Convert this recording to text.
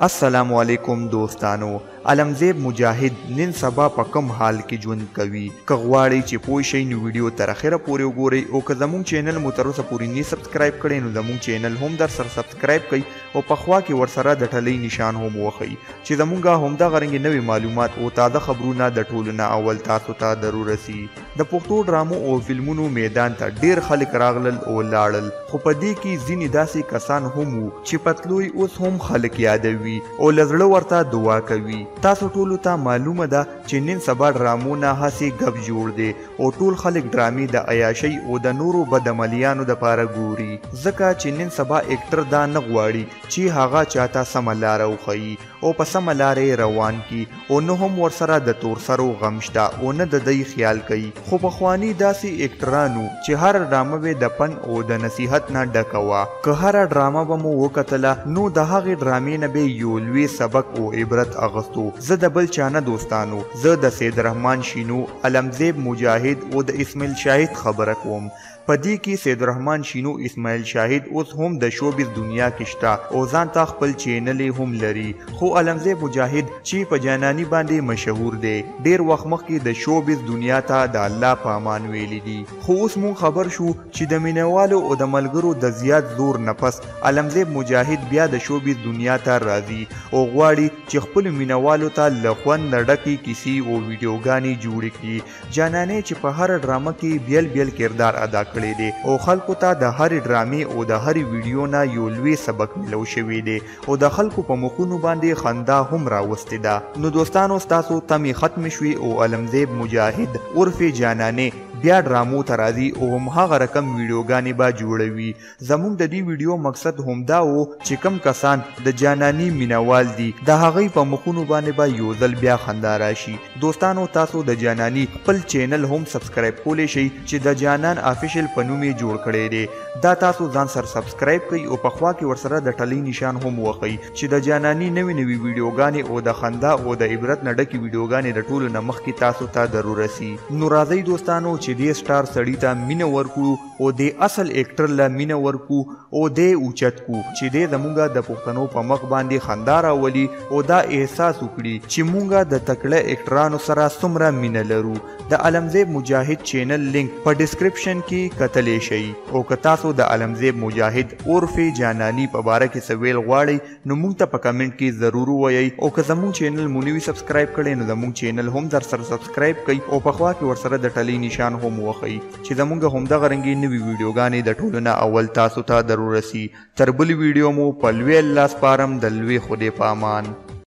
السلام علیکم دوستانو، علمزیب مجاهد نن سبا په کوم حال کې ژوند کوي؟ که غواړئ چې پوه شئ نو ویډیو تر اخره پورې وګورئ، او که زموږ چینل مو تر اوسه پورې نه subscribe کړی نو زموږ چینل هم در سره subscribe کړئ او په خوا کې ورسره د ټلۍ نشان هم وښئ چې زموږ همدغه رنګ نوې معلومات او تازه خبرونه د ټولو نه اول تاسو ته درورسي. د پښتو ډرامو او فلمونو میدان ته ډیر خلک راغلل او لاړل، خو په دې کې ځینې داسې کسان هم وو چې پتلوی اوس هم خلک یادوي او له زړه ورته دعا کوي. تاسو ټولو ته معلومه ده چې نن سبا ډرامو نه هسې ګپ جوړ دی او ټول خلک ډرامې د عیاشۍ او د نورو بدعملیانو دپاره ګوري، ځکه چې نن سبا اکټر دا نه غواړي چې هغه چاته سمه لاره وښیي او په سمه لاره یې روان کړي، او نه هم ورسره د تورسرو غم شته او نه د دوی خیال کوي. خو پخواني داسې اکټران وو چې هره ډرامه به د پند او د نصیحت نه ډکه وه. که هره ډرامه به مو وکتله نو د هغې ډرامې نه به یو لوی سبق او عبرت اغستو. زه د بل چا نه دوستانو، زه د سید رحمان شینو، علمزیب مجاهد او د اسماعیل شاهد خبره کوم. په دې کې سید رحمان شینو، اسماعیل شاهد اوس هم د showbiz دنیا کې شته او ځان ته خپل چینل هم لري، خو علمزیب مجاهد چې په جاناني باندې مشهور دی ډیر وخت مخکې د showbiz دنیا ته د الله په امان ویلي دي. خو اوس مونږ خبر شو چې د مینوالو او د ملګرو د زیات زور نه پس علمزیب مجاهد بیا د showbiz دنیا ته راځي او غواړي چې خپلو مینوالو ته له خوند نه ډکې کیسې او ویډیوګانې جوړې کړي. جانانې چې په هره ډرامه کې بیل بیل کردار ادا کړی دی او خلکو ته د هرې ډرامې او د هرې ویډیو نه یو لوی سبق ملو شوی دی او د خلکو په مخونو باندې خندا هم راوستې ده. نو دوستانو، ستاسو تمې ختمې شوې او علمزیب مجاهد عرف جانانې بیا ډرامو ته راځي او هم هغه رقم ویډیوګانې به جوړوي. زموږ د دې ویډیو مقصد هم دا و چې کم کسان د جاناني مینوال دي د هغوی په مخونو باندې به یو ځل بیا خندا راشي. دوستانو، تاسو د جاناني خپل چینل هم subscribe کولی شئ چې د جانان official په نوم یې جوړ کړی دی. دا تاسو ځان سره subscribe کړئ او په خوا کې ورسره د ټلۍ نشان هم وښئ چې د جاناني نوې نوې ویډیوګانې او د خندا او د عبرت نه ډکې ویډیوګانې د ټولو نه مخکې تاسو ته درورسي. نو راځئ دوستانو چې دې سټار سړي ته مینه ورکړو او دې اصل اکټر له مینه ورکړو او دې اوچت کو چې دې زموږ د پښتنو په مخ باندې خندا راولي او دا احساس وکړي چې موږ د تکړه اکټرانو سره څومره مینه لرو. د علمزیب مجاهد چینل لینک په description کې کتلی شئ، او که تاسو د علمزیب مجاهد عرف جاناني په باره کې څه ویل غواړئ نو موږ ته په کمنټ کې ضرور ووایئ، او که زموږ چینل مو نه وي subscribe کړی نو زموږ چینل هم در سره subscribe کړئ او په خوا کې ورسره د ټلۍ نشان هم وښئ چې زموږ همدغه رنګې نوې ویډیوګانې د ټولو نه اول تاسو ته درورسي. تر بلې ویډیو مو په لوی الله سپارم، د لوی خدای په امان.